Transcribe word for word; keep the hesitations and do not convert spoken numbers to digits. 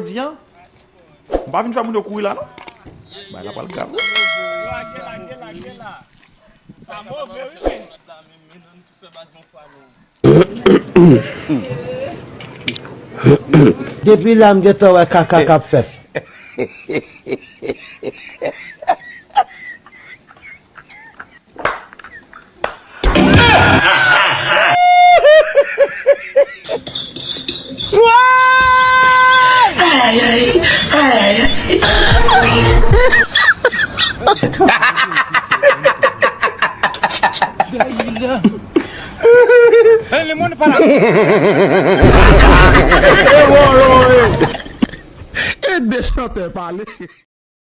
Jodi a, m pa vin fè moun yo kouri la, non. Bagay la pral grav wi. Lage, lage, lage la. Sa move wi, men. Depi la m gentan wè kaka k ap fèt. E de chantè pale.